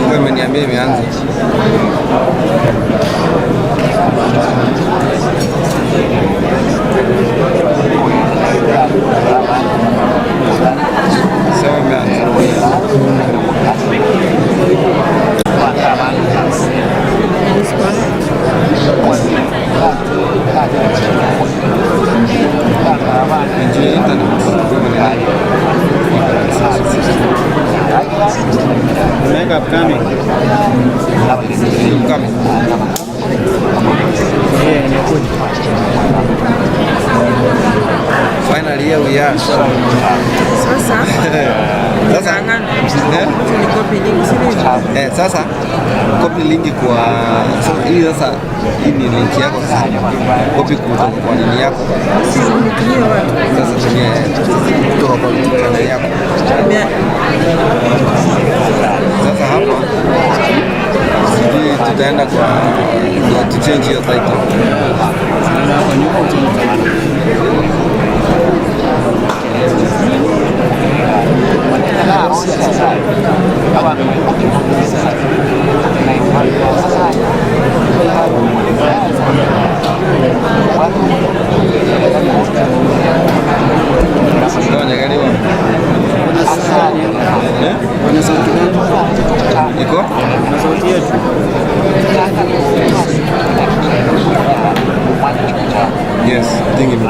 Wewe umeniambia imeanza. Sema imeanza. Njia internet. Wewe Makeup coming. ni coming. Yeah, inakuja. Finally here we are. Sasa Sasa eh? ni copy link, si ndio? Eh, sasa copy link kwa sasa hii sasa hii ni link yako sasa. Copy kutoka kwa nini yako. Si unitumie watu. Sasa tumia eh, kutoka kwa channel yako. Ime- Sasa hapa sijui tutaenda kwa ndio tu change hiyo title. Hapo nyuma uchange. Ndio nyagaliwa. Eh? Kuna sauti gani? Iko? Kuna sauti yetu. Yes, I think ime.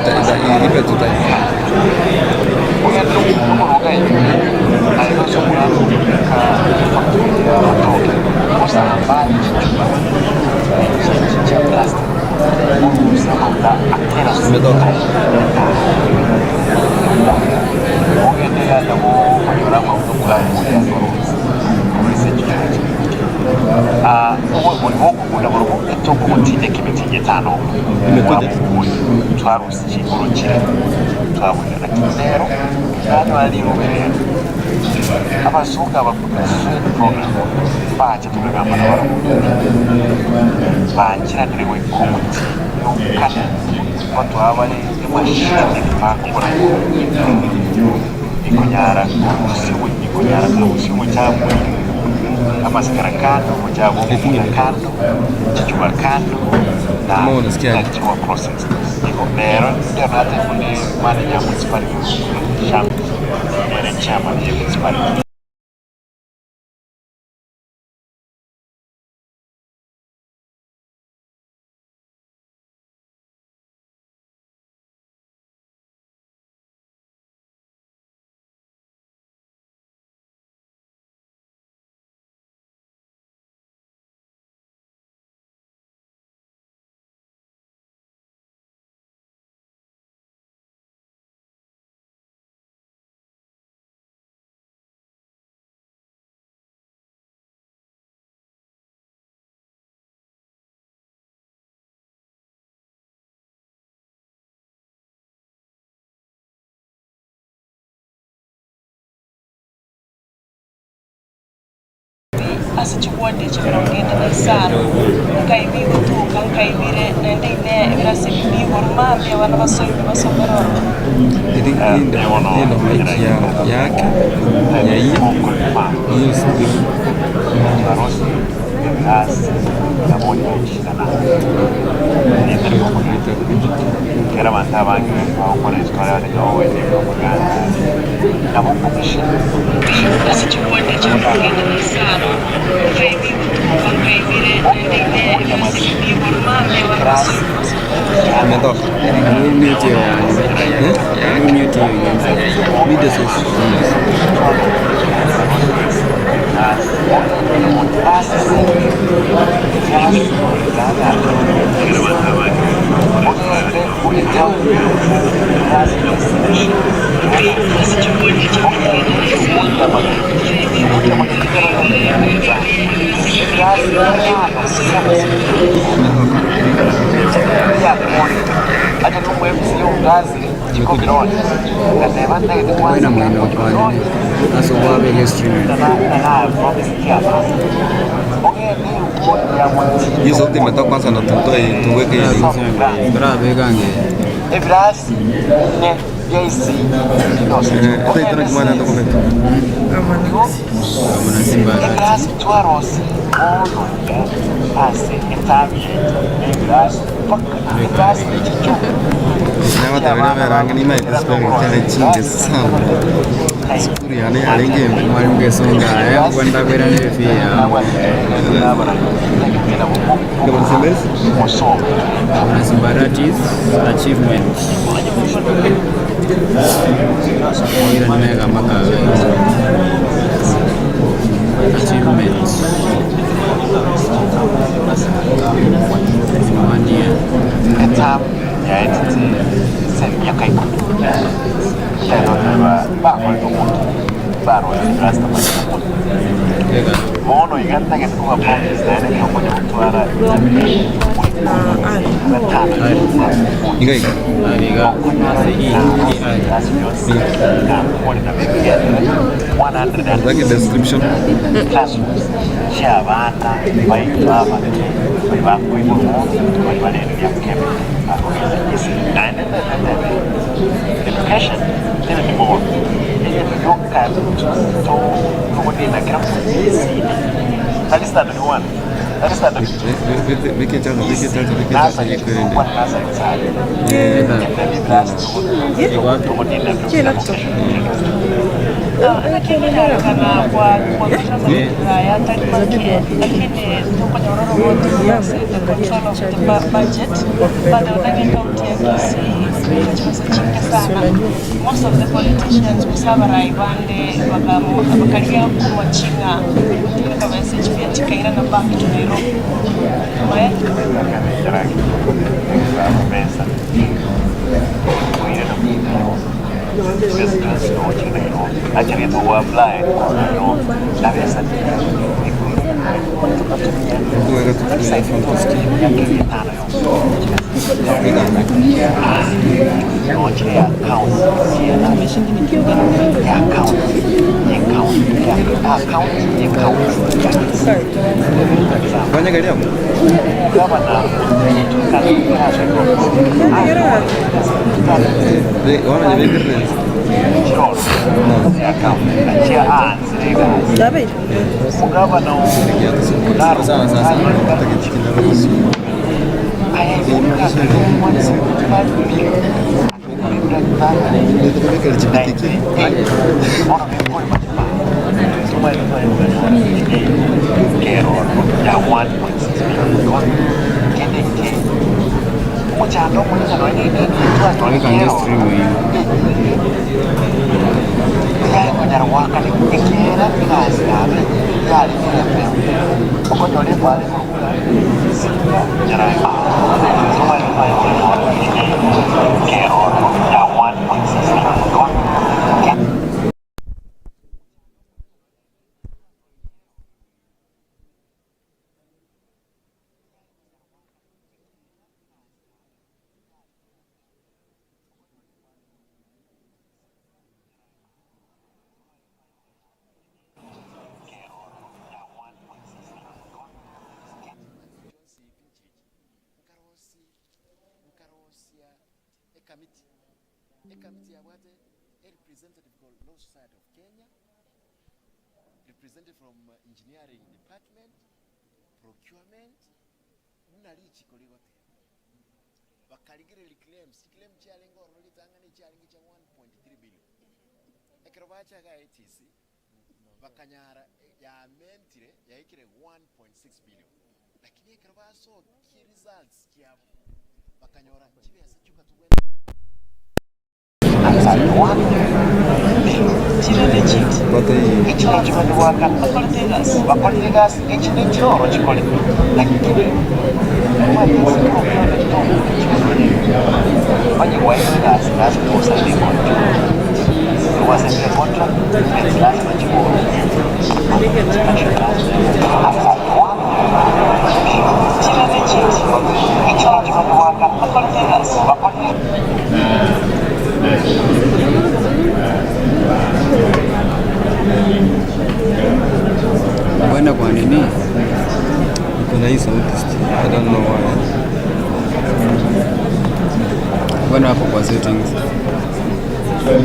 Ita, ita, ipe tu title. Imetoka. Imekuja. Twarusi chikuru chire twabwira lakini rero bano aliruberera abazungu abakutaswe program bacha tukagamba nabo bankiranire komiti yokana batwabale emashini bakora ikonyara usiku ikonyara usiku cyabwe amasikara kando cyabo kando chichuba kando na Kama unasikia? na chiwa process iko rero ndio nate kuni manager municipality sham ere chairman ya municipality. Ase chiwodi 95 nkaibigwe tuka nkaibire naende ine ebirasi ebi bigoro mambia abana basoime basomere ororo. I think hii ndo hii ndo mic ya yake ya hii hiyo sijui. Kera abantu abange bakora esikola batekawowe muganda nabo commission. Ase chiwodi 95 nkaibigwe tuka nkaibire naende ine ebirasi ebi bigoro mambia abana basoime basomere ororo. Imetoka. Mute hiyo. Eh? Mute hiyo inaanza. Media source. Kwena mwene okwanene ase obwabeke streaming. Hiyo sauti imetoka kwanza na tutoe tuweke hii link. Torabeka nge Eh, hata itona kimwana ndo comment. amuna simbarati. Nyama tabira berange ni mai display chale chinge sana. Sukuru yane alenge mbe. Mwalimu kesonga aya kwenda kwera nefi Ndio bwana Amuna Simbarati's achievement. Ira nimeka maka achievements. In one year. Eka. Iga iga. Ariga ase E E I. Like description. Vike chaza, vike chaza, vike chaza ikwende. Eka. Iko wapi? Che laptop. Kana kwa kuhakikisha mazingira ya taifa lakini tuko nyororo wote the control of the budget but the county ya Kisii chipesa chingi sana most of the politicians kusabara ibande bakaria kumachinga kutumika bese chipia chikaira na back to Nairobi Mae? Kuweka tutumia iPhone tusikie. Fanya gari yako. Eh, wana nyebekere. David. Sawa sawa sawa. Nataka kitu Weka nge stream hiyo. Ekamiti yabwate a representative called Law Society of Kenya, representative from engineering department, procurement, muna lichiko ligote bakaligirira claims claim chialinga ororo litang'ani chialingi chia 1.3 billion ekero bachaga ATC bakanyara yamentire yaikire 1.6 billion lakini ekero basoki results chiabo bakanyora chibesa chukatugwena Chile legit. Pata hii. Bakolegas. Chile legit. Bakolegas. Media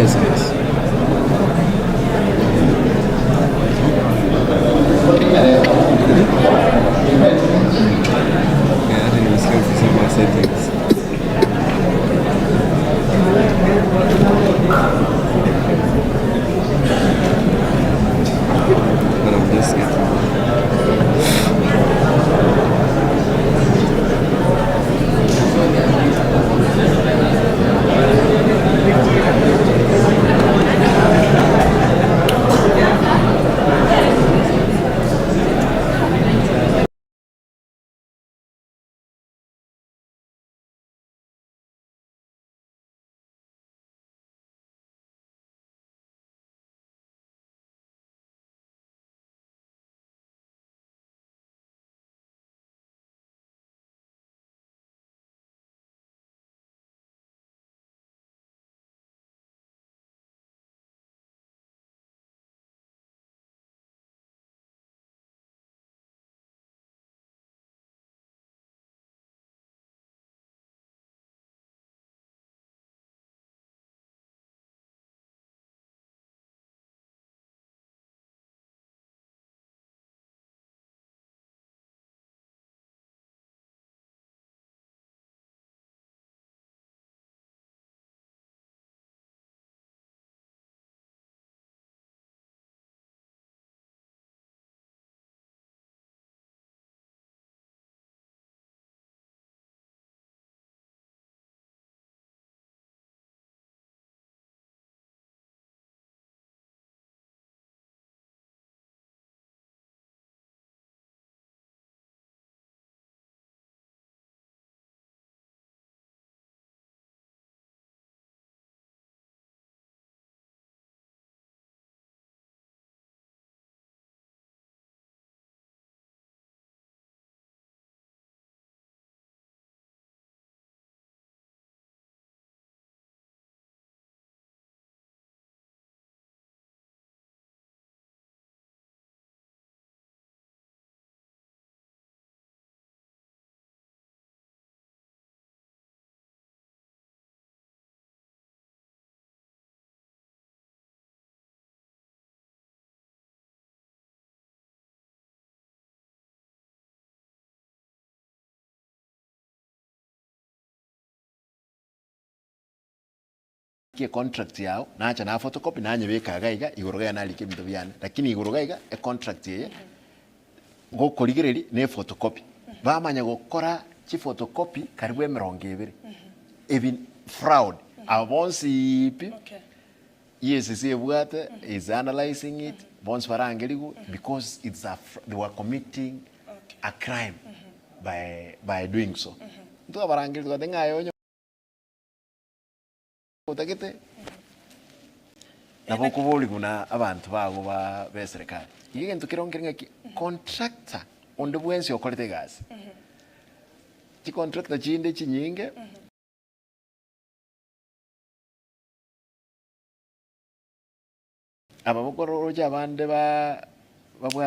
science. Yeah, hata nimesikia ukisema settings. But I'm just getting Ki econtract yao, nacha na photocopy nanyebeka iga iga, igoro iga narika ebinto biane. Lakini igoro iga iga, econtract eye, gokorigereria na ephotocopy. Bamanya gokora chiphotocopy karibu emerongo ebere. Ebi fraud. Aba bonsi pi, EACC ebwate, is analyzing it, bonsi barangerigwe, because it's a they were committing a crime by by doing so. Ntwabarangeria tokateba ng'a aye onye. Otagete nabo okoboria buna abanto bago ba b'eserekari. Iga egento kere nkere ng'aki, contractor onde bwensi okorete egasi, chicontractor chinde chinyinge. Aba bokoroche abande ba babwate.